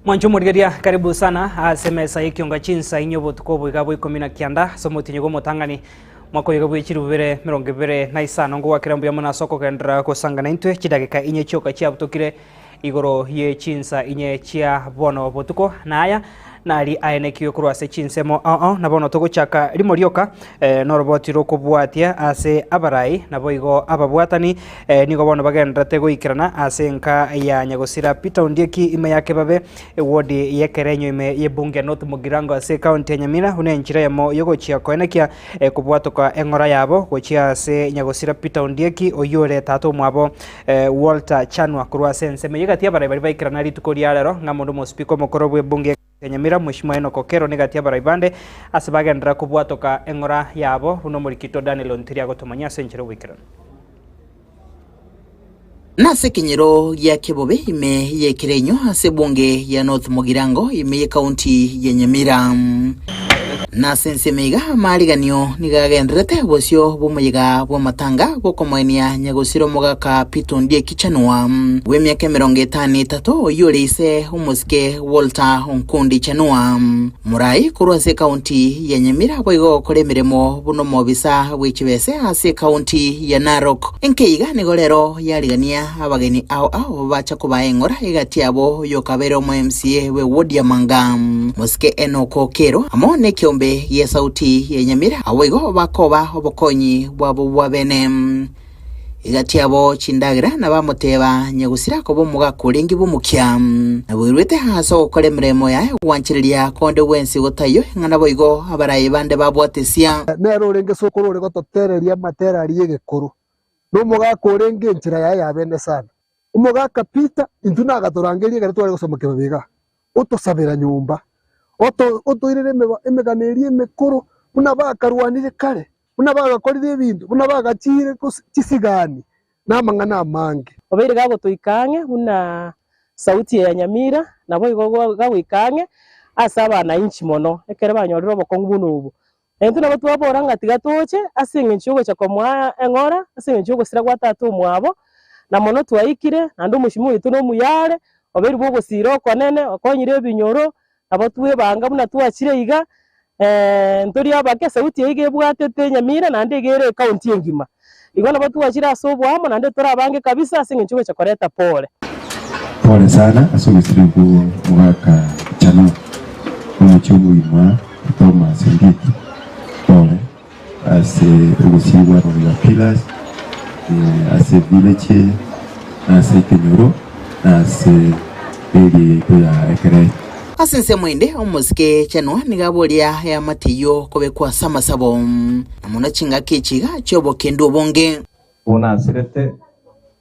Mwanche omorigeria, karibu sana ase emesa y'ekionga chinsa inye obotuko oboiga bwa ikomi na kianda ase omotienyi bw'omotang'ani mwaka oyoiga bwe chilifu bibere emerongo ebere na isano. Ngogwakera mbuya mono ase okogenderera gosangana intwe chidageka inye chioka chiabutokire igoro ye chinsa inye chia bono botuko. Na aya nari aenekiwe korwa ase chinsemo ao ao, na bono togochaka rimo rioka noroboti rokobwatia ase abarai, naboigo ababwatani nigo bono bagendererete goikerana ase enka ya nyagosira Peter Ondieki ime ya Kebabe, ewodi y'ekerenyo ime y'ebunge ya North Mugirango ase ekaunti ya Nyamira buna enchera eyemo yogochia koenekia kobwatoka eng'ora yabo gochia ase nyagosira Peter Ondieki oyio ore tata omwabo Walter Chanwa korwa ase ensemo eye egati y'abarai baria baikerana rituko ria rero ng'a monde omosipika omokoro bw'ebunge ya Nyamira Mheshimiwa Enock Okello negati y'abarai bande ase bagenderera kobwatoka eng'ora yabo buna omorikito Daniel Ontiri agotomanyia ase enchera y'oboikeranu. Nase ekenyoro gia Kebobe ime y'ekerenyo ase ebunge ya North Mugirango ime y'ekaunti ya Nyamira. Nase ensemo iga amaariganio nigo agendererete bosio bw'omoyega bw'amatanga bw'okomoenia nyagosira omogaka Peter Ondieki Chanua bw'emiaka emerongo etano na etato oyio ore ise omosike Walter Onkundi Chanua Morai korwa ase ekaunti ya Nyamira boigo gokora emeremo buna omobisa bwe chibese ase ekaunti ya Narok. Enkeiga nigo rero yarigania abageni ao ao bacha kobaa eng'ora egati yabo yokabeire omo MCA bwe ward ya Manga, Mosike Enock Okello amo nekeombe gie Sauti ya Nyamira abo igo bakoba obokonyi bwabo bwa bene. Egati yabo chindagera na bamoteba nyagusira koba omogaka orenge bw'omokia, na bweruete ase ogokora emeremo yaye gwanchereria konde gwensi gotaiyo ng'a naboigo abaraai bande babwatesia. Nere orenge sokoro ore gototereria amatera aria y'egekoro, na omogaka orenge enchera yaye yabene sana. Omogaka Peter intwe nagatorangeria ekero tware gosoma kebabe igaa, otosabera nyomba, oto otoirere emeba emegano eria emekoro buna bakarwanire kare. Buna bagakorire ebinto, buna bagachiire chisigani, na amang'ana amange. Obeire gagotoika ang'e buna sauti eye ya Nyamira, naboigo gagoika ang'e ase abanainchi mono, ekero banyorire obokong'u buna obo. Na intwe nabo twabora ng'a tiga toche ase eng'encho y'ogocha komoa eng'ora, ase eng'encho y'ogosira gwa tata omwabo, na mono twaikire, naende omoshimiwa oito nomuya are, obeire bw'ogosira okonene, okonyire ebinyoro, Nabo twebanga buna twachire iga, ntori abake, esauti eye iga ebwatete Nyamira naende iga ere ecounty engima. Igo nabo twachire ase oboamo naende tore abange kabisa ase eng'encho gocha koreta pore. Pole sana ase ogosira okwo mogaka Chanua omochie omogima Thomas Ondieki pole ase ogosirigwa amabega pillars ase village eye na ase ekenyoro na ase area yaito ya Ekerenyo. Ase ensemo ende omosike Chanua nigo aboria eamate eyio kobekwa ase amasabo, na mono chingaki echi iga chi'obokendu obonge. Buna asirete,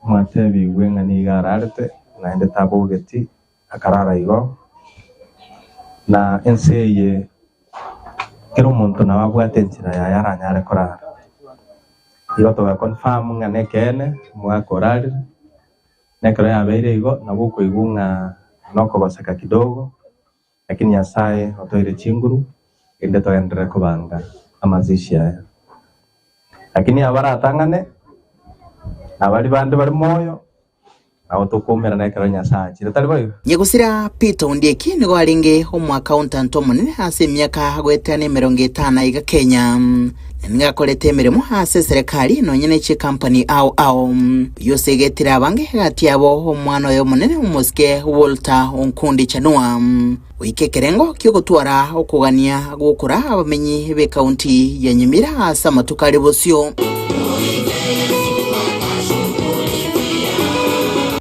mwatebigwe ng'a nigo ararete, naende tabogeti, akarara igo, na ense eye kera omonto nabo abwate enchera yaye aranyare korara. Igo toga confirm ng'a nekeene omogaka orarire, na ekero yabeire igo nabo okoigwa ng'a nokogoseka kidogo, lakini Nyasaye otoire chinguru erinde togenderere kobanga amazishi aya. Lakini abaratang'ane, na baria bande bare moyo, Nabo tokoumerana ekero Nyasae achire, tari boigo? Nyagusira Peter Ondieki nigo arenge omoaccountant omonene ase emiaka goetania emerongo etano aiga Kenya, na nigo akorete emeremo ase eserekari nonya ne chikampani ao ao. Oyio osegetire abange egati yabo omwana oye omonene omosike Walter Onkundi Chanua goika ekerengo ki'ogotwara okogania gw'okora abamenyi b'ekaunti ya Nyamira ase amatuko are bosio.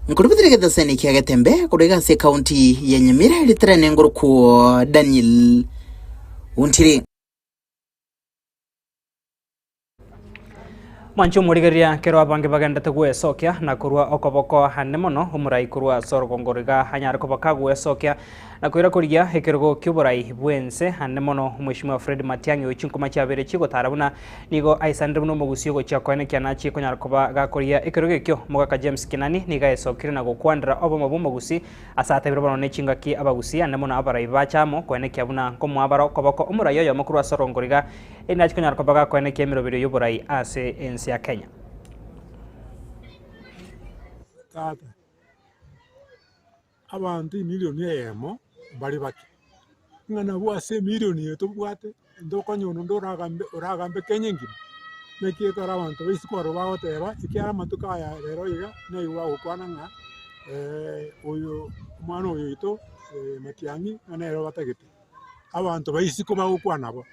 Nkorobotire egetaseni kia Getembe korwa iga ase ekaunti ya Nyamira ritere nengorokwo Daniel Ontiri. Mwanche omorigereria kero abange bagendete gwesokia na korwa okoboko ane mono omorai korwa ase orogongo roiga anyare koba kagwesokia na koira korigia ekerogo ki'oborai bw'ense ane mono Omweshimiwa Fred Matiang'i oyo chinkuma chiabeire chigotara buna nigo aisanire buna omogusi ogochia koenekia nachie konyara koba gakorigia ekerogo ekio Omogaka James Kinani nigo aesokire na gokwanera obomo bw'omogusi ase atebire bono nechingaki abagusi ane mono abarai bacha amo koenekia buna nkomoa bare okoboko omorai oyomo korwa ase orogongo roiga Erinde achie konyara koba gakoenekia emeroberio y'oborai ase ense ya Kenya. Tata, abanto emilioni eyemo. mbare bake, ng'a nabwo ase emilion eye tobwate, ntokonyora onde oragambe oragambe Kenya engima. Naki ekero abanto ba isiko aro bagoteba, ekiagera amatuko aya rero iga, naigwa bagokwana ng'a oyo omwana oyo oito Matiang'i ng'a nere batagete. Abanto ba isiko bagokwana bo,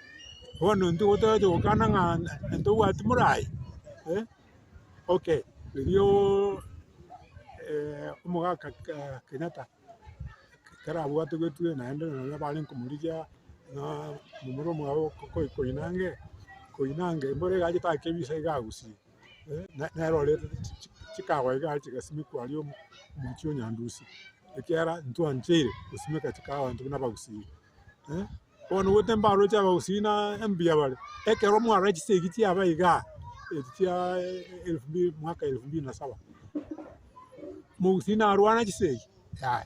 bono intwe gotogocha gokana ng'a ntobwati morayi eh, okay rirorio omogaka Kenyatta ekero abwatogetwe naende nonye barenge komorigia ng'a momura omwabo koinange koinange mboro iga achete akebisa iga agusii nere oretete chikawa iga chigasimekwa aria omochie o Nyandusi, ekiagera ntwancheire gosimeka chikawa intwe buna abagusii. Bono gote mbaroche abagusii na mbuya bare, ekero mwarora chisegi chiaba igaa, echi chia elfu mbili mwaka elfu mbili na saba, mogusii narwana chisegi? Yaya.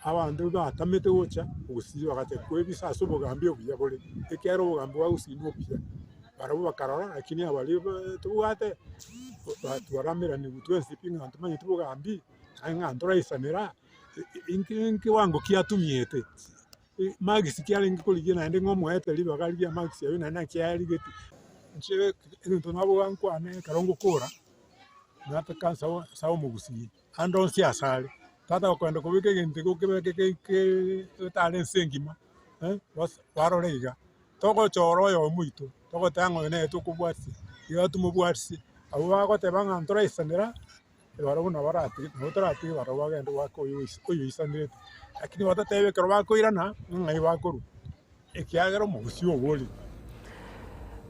Abanto batamete gocha gusii bagacha koebisa ase obogambi obuya bore, ekiagera obogambi bwa gusii na obuya. Barabwo bakarora lakini abaria tobwate twarameranigwe twensi pi ng'a ntomanyeti bogambi, naende ng'a ntoraisanera, inki nkiwango ki atumiete, marks ki arenge korigia naende ng'a omoete ribaga riria marks aywo naende naki ayarigetie. Inche egento naboga nkwane ekero ngokora, nataka nsabe nsabe omogusii. Ande onsi asare, tata gokogenda kobeka egento iga okebeke ke getare ense engima barore iga, togochora oyomo oito, togoteba ng'a oyo nere tokobwatisia, iga tomobwatisie. Abwo bagoteba ng'a ntoraisanera, barobwo nabo baratige nabo toratige barobwo bagende goaka oyo oyoisanerete. Lakini batatebe ekero bakoirana, ng'ai bakorwa. Ekiagera omogusii oborire.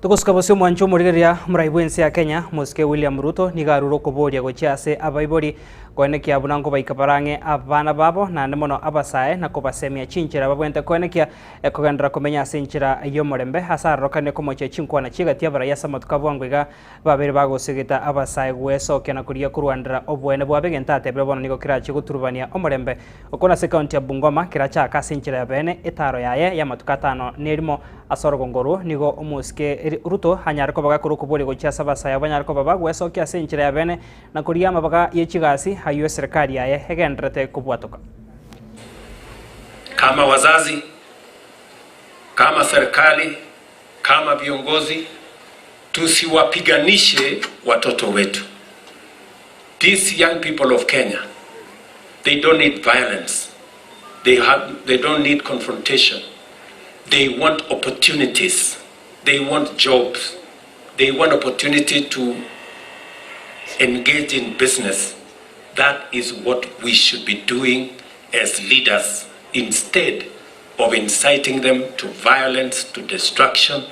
Togosuka bosio omwancho omorigereria omorai bw'ense ya Kenya, Omosike William Ruto nigo arure okoboria gochia ase abaibori koenekia buna nkobaika barang'e abana babo naende mono abasae na kobasemia chinchera babwenerete koenekia kogenderera komenya ase enchera y'omorembe ase arorokanie komochia chinkwana chi'egati abarai ase amatuko a bwango iga Babere bagosegeta abasae gwesokia na korigia korwanera oboene bwabo egento atebire bono nigo kerachie goturubania omorembe okwo nase ekaunti ya Bungoma kerachake ase enchera ya beene etaro yaye y'amatuko atano nerimo ase orogongo orwo nigo omosike Ruto anyare koba gakora okoboria gochia ase abasae abwo banyare koba bagwesokia ase enchera ya beene na korigia amabaga ye chigasi ayio eserekari yaye egendererete kobwatoka. Kama wazazi, kama serikali, Kama viongozi tusiwapiganishe watoto wetu. These young people of Kenya, they don't need violence, they have, they don't need confrontation. They want opportunities, they want jobs, they want opportunity to engage in business. That is what we should be doing as leaders instead of inciting them to violence, to destruction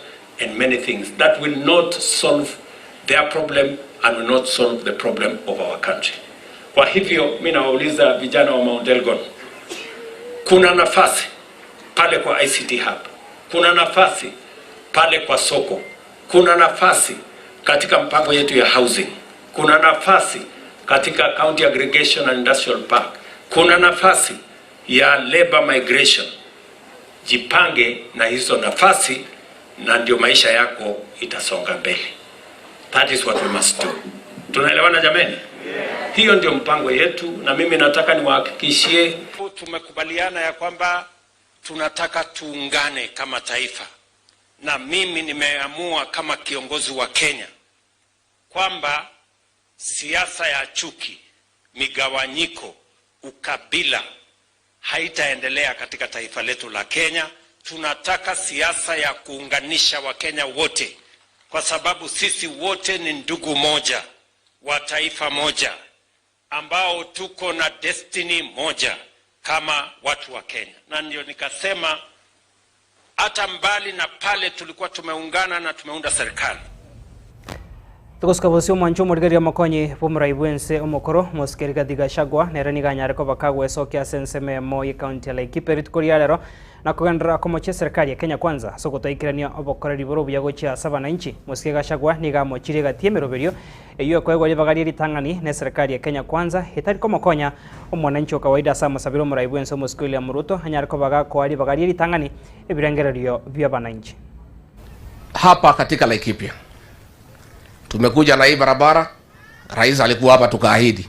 and many things that will not solve their problem and will not solve the problem of our country. Kwa hivyo mi nawauliza vijana wa Mount Elgon, kuna nafasi pale kwa ICT Hub, kuna nafasi pale kwa soko, kuna nafasi katika mpango yetu ya housing, kuna nafasi katika County Aggregation and Industrial Park, kuna nafasi ya labor migration. Jipange na hizo nafasi na ndio maisha yako itasonga mbele. That is what we must do. Tunaelewana jameni? Hiyo ndio mpango yetu, na mimi nataka niwahakikishie tumekubaliana ya kwamba tunataka tuungane kama taifa, na mimi nimeamua kama kiongozi wa Kenya kwamba siasa ya chuki, migawanyiko, ukabila haitaendelea katika taifa letu la Kenya. Tunataka siasa ya kuunganisha Wakenya wote, kwa sababu sisi wote ni ndugu moja wa taifa moja ambao tuko na destiny moja kama watu wa Kenya, na ndio nikasema hata mbali na pale tulikuwa tumeungana na tumeunda serikali. Togosuka bosio omwancho omorigereria omokonyi bw'omorai bw'ense omokoro, Omosike Rigathi Gachagua, nere nigo anyare koba kagwesokia ase ensemo eyemo y'ecounty ya Laikipia rituko ria rero na kogenderera komochia eserekari ya Kenya Kwanza ase ogotoikerania obokoreri bore obuya gochia ase abananchi. Omosike Gachagua nigo amochirie egati y'emeroberio Eyio ekoegwa ribaga rie ritang'ani neserikari ya Kenya Kwanza etari komokonya omwananchi o kawaida ase amosabire omorai bwense omosike William Ruto anyare koba gakoa ribaga rie ritang'ani ebirengererio bi'abananchi. Hapa katika Laikipia tumekuja na hii barabara, rais alikuwa hapa tukaahidi.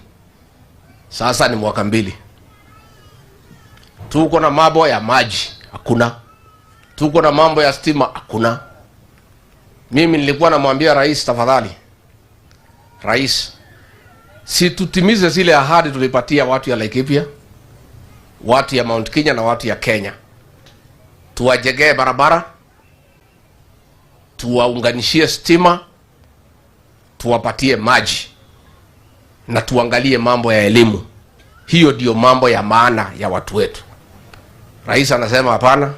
Sasa ni mwaka mbili. Tuko na mambo ya maji hakuna, tuko na mambo ya stima hakuna. Mimi nilikuwa namwambia rais, tafadhali rais, si tutimize zile ahadi tulipatia watu ya Laikipia, watu ya Mount Kenya na watu ya Kenya, tuwajengee barabara, tuwaunganishie stima, tuwapatie maji na tuangalie mambo ya elimu. Hiyo ndiyo mambo ya maana ya watu wetu. Rais anasema hapana,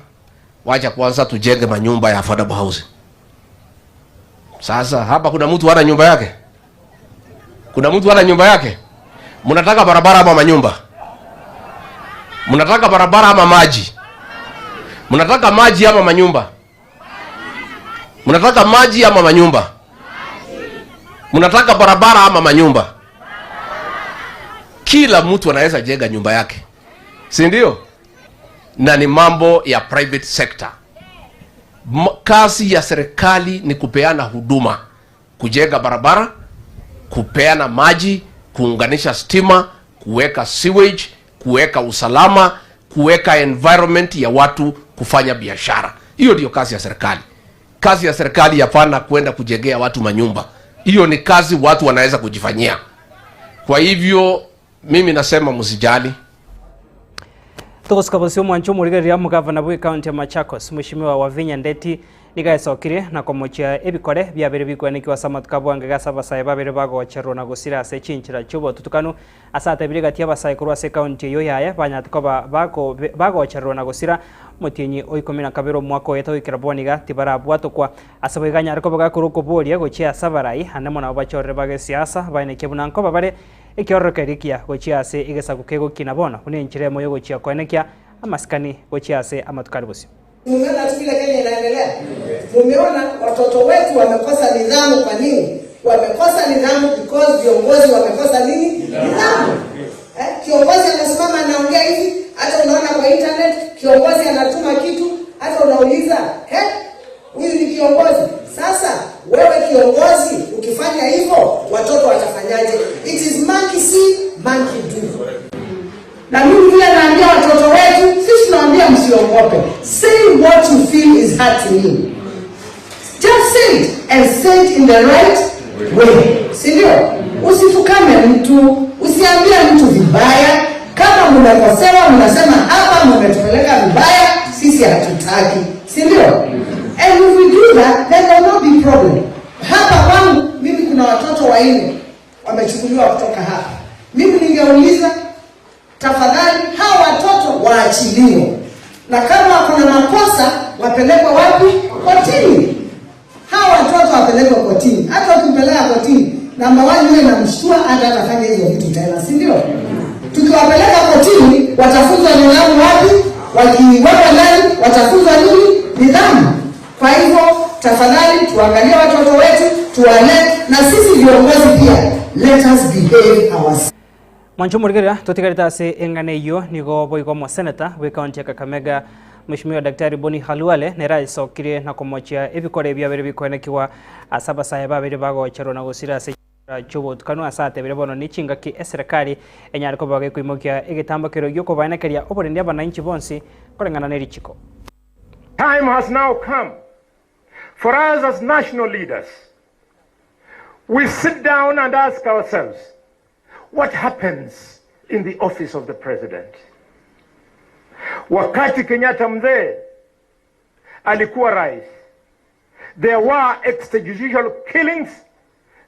wacha kwanza tujenge manyumba ya affordable housing. Sasa hapa kuna mtu hana nyumba yake? Kuna mtu hana nyumba yake? Mnataka barabara ama manyumba? Mnataka barabara ama maji? Mnataka maji ama manyumba? Mnataka maji ama manyumba? Mnataka barabara ama manyumba? Kila mtu anaweza jenga nyumba yake, si ndio? Na ni mambo ya private sector. Kazi ya serikali ni kupeana huduma, kujenga barabara, kupeana maji, kuunganisha stima, kuweka sewage, kuweka usalama, kuweka environment ya watu kufanya biashara. Hiyo ndiyo kazi ya serikali. Kazi ya serikali hapana kwenda kujengea watu manyumba. Hiyo ni kazi watu wanaweza kujifanyia. Kwa hivyo mimi nasema msijali. Togosika bosio omwancho omorigereria omogavana bwe ekaunti ya Machakos Mweshimiwa Wavinya Ndeti nigo aesokirie na komochia ebikore biabere bikwenekiwa ase amatuko abwange ase abasae babere bagocherwa na gosira ase chinchera chiobotutukanu ase atebirie gati y'abasae korwa ase ekaunti eyio yaye banyate koba bako bagocherwa na gosira omotienyi o ikomi na kabere omwaka oye togoikera bono iga tibarabwatokwa ase boigo anyare koba gakora okoboria gochia ase abarai ande mono abwo bachorire bagesiasa baenekie buna nkoba bare Ekiororo keria ekiya gochia ase egesaku kegokina bono, buna enchera emo y'ogochia koenekia amasikani gochia ase amatuko are bosio. Mumeona tu vile Kenya inaendelea? Mumeona watoto wetu wamekosa nidhamu. Kwa nini wamekosa nidhamu? Because viongozi wamekosa nini? Nidhamu. Eh, kiongozi anasimama anaongea hivi, hata unaona kwa internet kiongozi anatuma kitu, hata unauliza eh, huyu ni kiongozi? Sasa wewe kiongozi ukifanya hivyo watoto watafanyaje? It is monkey see, monkey do. Na mimi vile naambia watoto wetu, sisi tunawaambia msiogope. Say what you feel is hurting you. Just say it and say it in the right way. Si ndio? Usitukane mtu, usiambie mtu vibaya. Kama mmekosewa mnasema hapa mmetupeleka vibaya, sisi hatutaki. Si ndio? And if we do that, then there will not be problem. Hapa kwangu mimi kuna watoto wanne wamechukuliwa kutoka hapa. Mimi ningeuliza tafadhali hawa watoto waachiliwe, na kama kuna makosa wapelekwe wapi? Kotini. Hawa watoto wapelekwe kotini. Hata ukimpeleka kotini, namba one yeye namshtua, hata atafanya hizo vitu tena, si ndio? Tukiwapeleka kotini, watafunzwa nidhamu wapi? Wakiwekwa ndani, watafunzwa nini? Nidhamu. Kwa hivyo tafadhali tuangalie watoto wetu, tuwalee, na sisi viongozi pia, let us behave ourselves. Mwanche omorigereria, totigarete ase eng'ana eyio nigo boigo omoseneta bw'ecounty ya Kakamega Mweshimiwa Daktari Boni Khalwale nere aesokirie na komochia ebikore ebiabere bikoenekigwa ase abasae babere bagocherwa na gosira ase chinkera chi'obotukanu ase atebire bono ne chingaki eserekari enyare koba gekoimokia egetambo keria giokobaenekeria oborendi abananchi bonsi koreng'ana ne richiko. Time has now come for us as national leaders, we sit down and ask ourselves, what happens in the office of the president? Wakati Kenyatta mzee alikuwa rais, there were extrajudicial killings,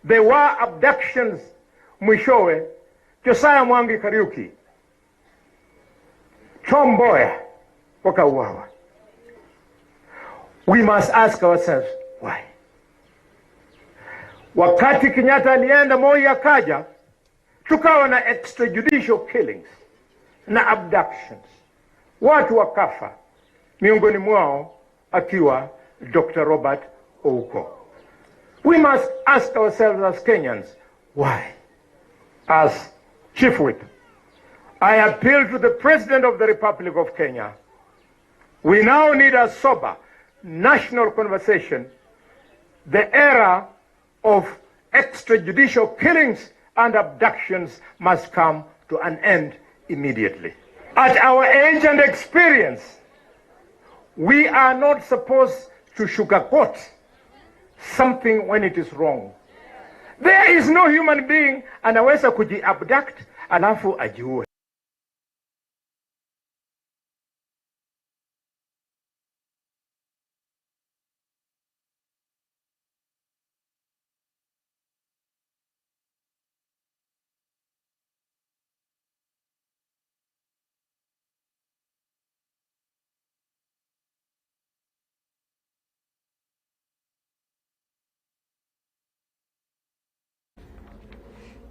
there were abductions. Mwishowe Josiah Mwangi Kariuki, Tom Mboya wakauawa. We must ask ourselves why. Wakati Kenyatta alienda, Moi akaja, tukawa na extrajudicial killings na abductions, watu wakafa, miongoni mwao akiwa Dr. Robert Ouko. We must ask ourselves as Kenyans why. As Chief Whip, I appeal to the President of the Republic of Kenya. We now need a sober national conversation. The era of extrajudicial killings and abductions must come to an end immediately. At our age and experience, we are not supposed to sugarcoat something when it is wrong. There is no human being anaweza kuji-abduct alafu ajiue.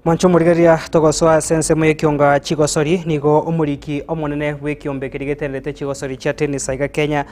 Mwanche omorigereria togosoa ase ensemo y'ekionga chigosori nigo omoriki omonene bw'ekiombe keria getenderete chigosori chia tennis aiga Kenya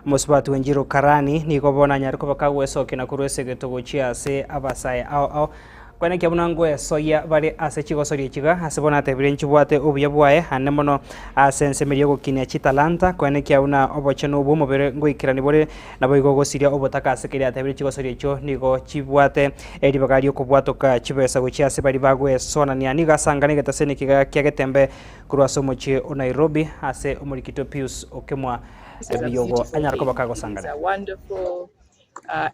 mosubati Wanjiru Karani nigo bono anyare koba kagwesokia na korwa esegeto gochia ase abasae ao ao Kwenekia buna ngwesoyia bare ase chigosori echi iga, ase bono atebire nchibwate obuya bwaye ande mono ase ensemo eria y'ogokinia chitalanta, kwenekia buna obochenu bw'omobere ngoikerani bore, naboigo ogosiria obotaka ase keria atebire chigosori echio nigo chibwate ribaga ri'okobwatoka chibesa gochia ase baria bagwesonania. Nigo asangane egetaseni ekiga kia Getembe korwa ase omochie o Nairobi ase omorikito Pius Okemwa This is a Biyogo beautiful anyare game. koba It is a kagosangana. wonderful,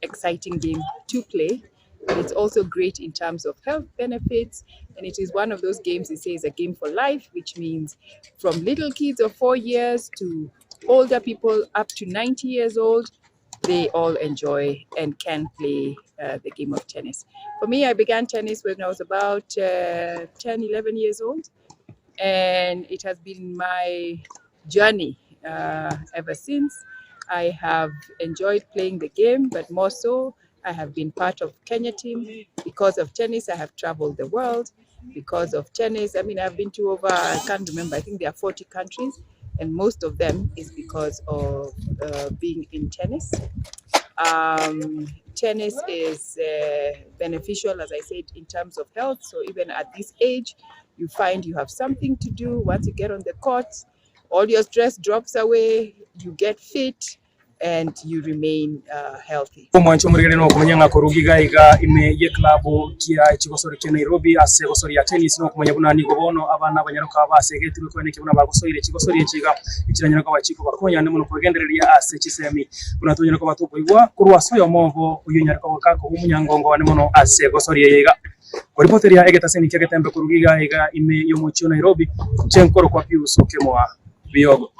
exciting game to play. But it's also great in terms of health benefits. And it is one of those games they say is a game for life, which means from little kids of 4 years to older people up to 90 years old, they all enjoy and can play the game of tennis. For me, I began tennis when I was about 10, 11 years old, and it has been my journey ever since. I have enjoyed playing the game, but more so, I have been part of Kenya team. Because of tennis, I have traveled the world. Because of tennis, I mean, I've been to over, I can't remember, I think there are 40 countries, and most of them is because of being in tennis. Tennis is beneficial, as I said, in terms of health. So even at this age, you find you have something to do. Once you get on the court, all your stress drops away, you get fit, and you remain healthy. Omwancho omorigeri nokomanya ng'a korwa iga iga ime y'eklabu kia chigosori kia Nairobi ase egosori ya tennis nokomanya buna nigo bono abana abanyaroka basegetirwe koenekia buna bagosoire chigosori echi iga echiranyare koba chikobakonya naende mono kwegendereria ase chisemi buna tonyare koba tokoigwa korwa ase oyomo obo oyio onyare koba gakoba omonyangongo one mono ase egosori eye iga. Koripoteria egetaseni kia Getembe korwa iga iga ime y'omochie o Nairobi, inche nkorokwa Pius Okemoa Biogo.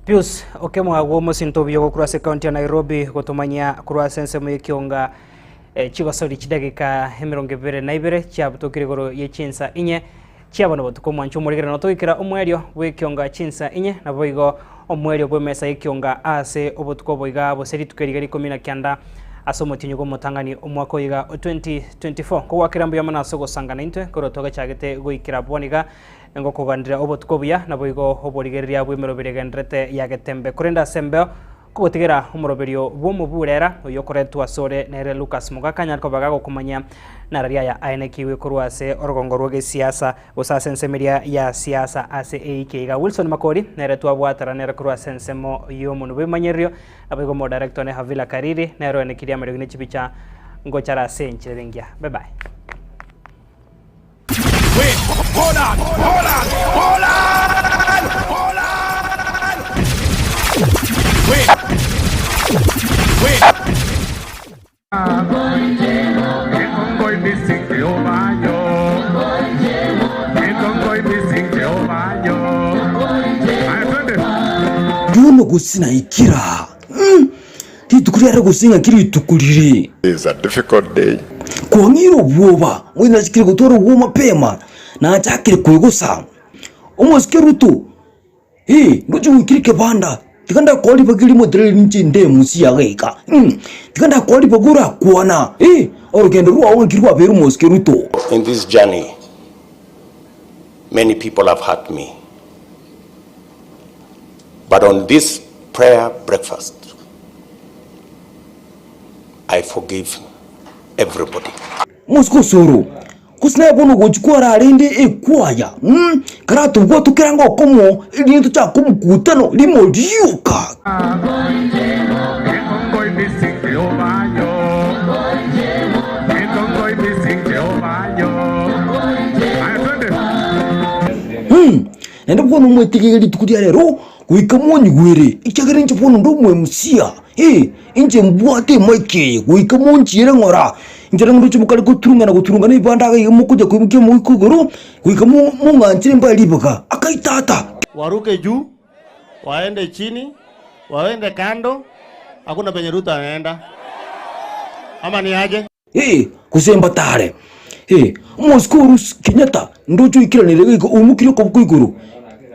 Pius Okemwa bw'omosinto obuya ogokorwa ase ekaunti ya Nairobi gotomanyia korwa ase ensemo y'ekionga chigosori chidageka emerongo ebere na ibere chiabutokire igoro ye chinsa inye chiabo na botuko omwancho omorigerero togoikera omoerio bw'ekionga chinsa inye naboigo omoerio bw'emesa y'ekionga ase obotuko obo iga gose rituko eri iga rikomi na kianda ase omotienyi bw'omotang'ani omwaka oyo iga o 2024. Kogwakera mbuya mono ase ogosangana intwe korwa twagachagete goikera bono iga Ngokoganera obotuko obuya, naboigo oborigereria bw'emeroberio egendererete ya Getembe. Korende ase embeo, kogotigera omoroberio bw'omoburera, oyio okoretwa asore nere Lucas Mogaka anyare koba gagokomanyia nararia aya aenekigwe korwa ase orogongo rw'egesiasa gose ase ensemo eria ya siasa ase eiki iga. Wilson Makori nere twabwatera nere korwa ase ensemo y'omonwa bw'ebimanyererio, naboigo omodirector one Havila Kariri nere oenekirie amariogi ne chibicha ngochara ase enchera engiya. Bye bye. Wait, hold on, hold on, hold on, hold on. Wait, wait. Bono gose naikira rituko riare gose ng'aki rituko rire. Is a difficult day. Kwang'eire obwoba, moino nachakire gotwara obwoba mapema, nachakire kwegosa. Omosike Ruto, eh, ndoche goikire ekebanda, tiga ndakoa ribaga erimo ritarari rinche inde emusi yago iga, tiga ndakoa ribaga orakwana, eh, orogendo rwao ng'aki rwabeire omosike Ruto. In this journey, many people have hurt me. But on this prayer breakfast, I forgive everybody. Omosike Osoro, Gose naye bono ogochia kwarara rende ekwaya, mm, karatobwate okerango okomo, erinde tochake omokutano rimo rioka. Mm, naende bono omwetegere rituko ria rero, goika monyigwere, ekiagera inche bono nde omoemusia, eh, inche mbwate emic eye, goika monchiere ng'ora. Inche nonye mokare goturungana goturungana ebibanda iga iga mokonya koimokia omoika igoro, goika mo mong'anchire mbae ribaga. Akai tata! Waruke juu, waende chini, waende kando, hakuna penye Ruto anaenda. Ama ni aje? Ee, gose mbatare. Ee, omosike o Rusi Kenyatta ndoche oikeranire iga igo oimokirie okoboko igoro,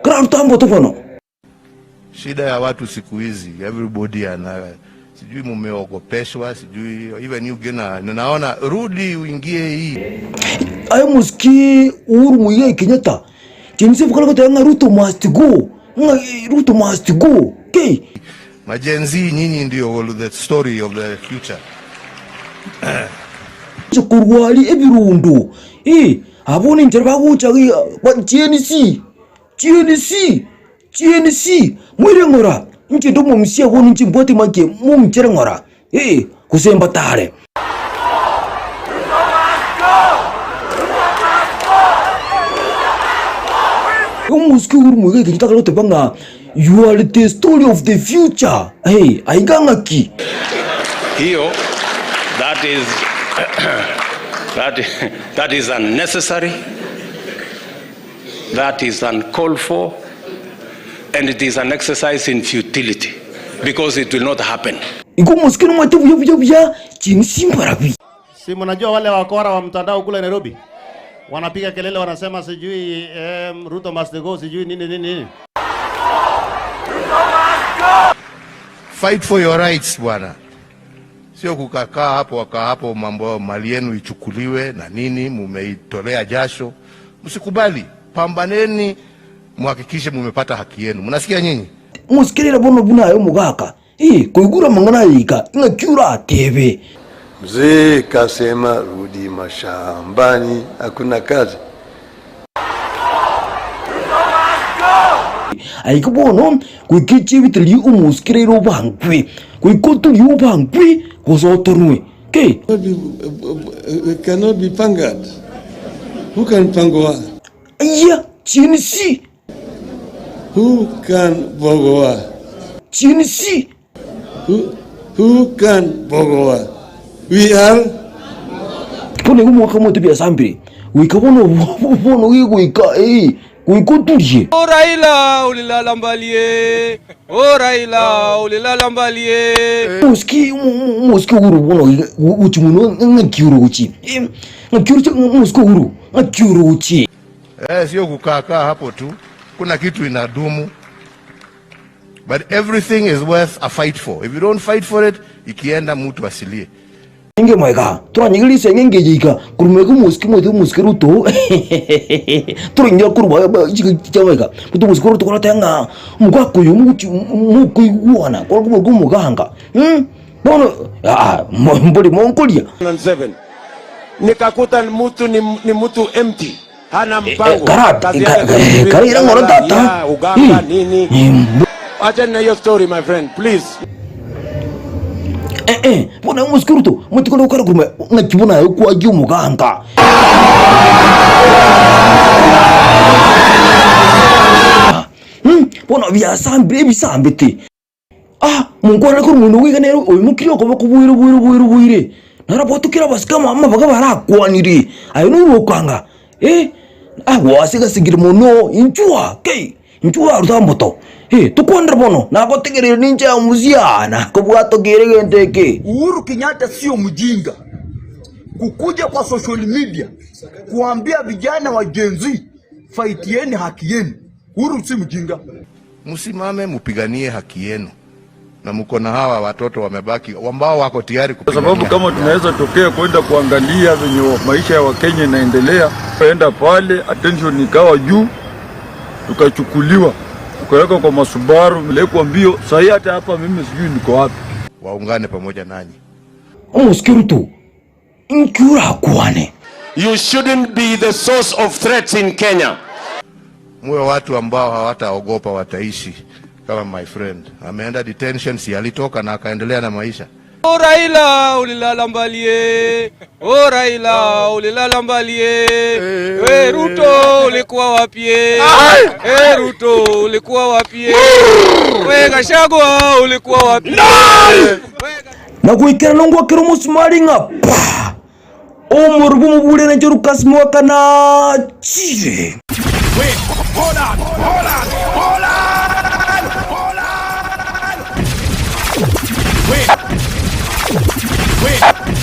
kararute ambote bono. Shida ya watu siku hizi everybody ana sijui mumeogopeshwa, sijui even you gena, naona rudi uingie hii Aye omosike Uhuru Muigai Kenyatta, chinse bokare goteba ng'a Ruto must go, ng'a Ruto must go, kei. Ma Gen Z nyinyi ndio the story of the future. Inche korwa aria ebirundo, eh, abwo ninchera bagocha iga ba Gen Z, Gen Z, Gen Z, moire ng'ora, inche inde omomisia bono inche mbwate make, mong'ichere ng'ora, eh, gose mbatare. Omosike oria omoiga ekenyoro takare goteba ng'a you are the story of the future, eh, aiga ng'aki? Hiyo that is that, that is unnecessary that is uncalled for and it is an exercise in futility because it will not happen. Igo omosike nomanyete buya buya buya chinsi mbarabi. Si mnajua wale wakora wa mtandao kule Nairobi wanapiga kelele, wanasema sijui Ruto must go, sijui nini nini nini. Fight for your rights bwana, sio kukakaa hapo wakaa hapo, mambo mali yenu ichukuliwe na nini, mumeitolea jasho. Msikubali, pambaneni, muhakikishe mumepata haki yenu. Mnasikia nyinyi? Mosikerere bono buna aye omogaka, ee, koigure amang'ana aya iga, ng'aki oratebe? Mzee kasema rudi mashambani, hakuna kazi. Aye bono goika echiebitirio omosikereire obangwe, goika oturie obangwe, gose otorwe. Ki? Cannot be pangaed. Who can pangoa? Ayia, chinsi. Who can bogoa? Chinsi. Who, who can bogoa? We are Bono igo omwaka omote biasambire, goika bono bono gegoika eh, goika oturie. Oh Raila ulilala mbali eh. Oh Raila ulilala mbali eh. Omosike omosike Uhuru bono iga gochi mono ng'aki oroche ng'aki oroche omosike Uhuru ng'aki oroche. Eh, sio kukaa hapo tu, kuna kitu inadumu. But everything is worth a fight for. If you don't fight for it, ikienda mtu asilie. Inge moika toranyige risenge engecho ika korwa moika omosike moito omosike Ruto toronyore korwa chiamoika moito omosike Ruto koroteba ng'a omogaka oyo mogochi mokoigwana kore koborwa omoganga bono aa mbori monkoria. 7 nikakuta mtu ni, ni mtu empty hana mpango Kara kazi yake kuhubiri karaira ng'oro tata ya uganga nini. Achana na hiyo story my friend please. Eh, eh, bono omosike Ruto motikore gokora korwa ng'aki buna aye okwagia omoganga. Bono biasambire ebisambete. Ah, monkwanere korwa omoino goika nere oimokirie okoboko bwaire bwaire bwaire bwaire, narabwatokire abasike amo amabaga barakwanire, aye norokanga eh, ah gwasigasigire mono inchuo kei, inchuo aruta mboto eh, tokwanere bono nagotegereire ninche omosia nakobwatokire egento eke. Uhuru Kenyatta sio mjinga kukuja kwa social media kuambia vijana wa Gen Z fightieni haki yenu. Uhuru si mjinga. Msimame mupiganie haki yenu, na mko na hawa watoto wamebaki ambao wako tayari Kwa sababu kupigania kama haki yao. tunaweza tokea kwenda kuangalia venye maisha ya Wakenya inaendelea, enda pale attention ikawa juu, tukachukuliwa tukawekwa kwa masubaru, melekwa mbio. Sahii hata hapa mimi sijui niko wapi. Waungane pamoja nanyi. Omosike Ruto, inki orakwane? You shouldn't be the source of threats in Kenya. Muwe watu ambao hawataogopa, wataishi kama my friend. Ameenda detention, si alitoka na akaendelea na maisha. O Raila ulilala mbali eh. O Raila ulilala mbali eh. We Ruto ulikuwa wapi eh? Eh Ruto ulikuwa wapi eh? We Gachagua ulikuwa wapi? Na goikera nongwakera omosumari ng'a pa! Omorero bw'omobuuri na Dorukasi mwaka nachire. Wait, hold on, hold on.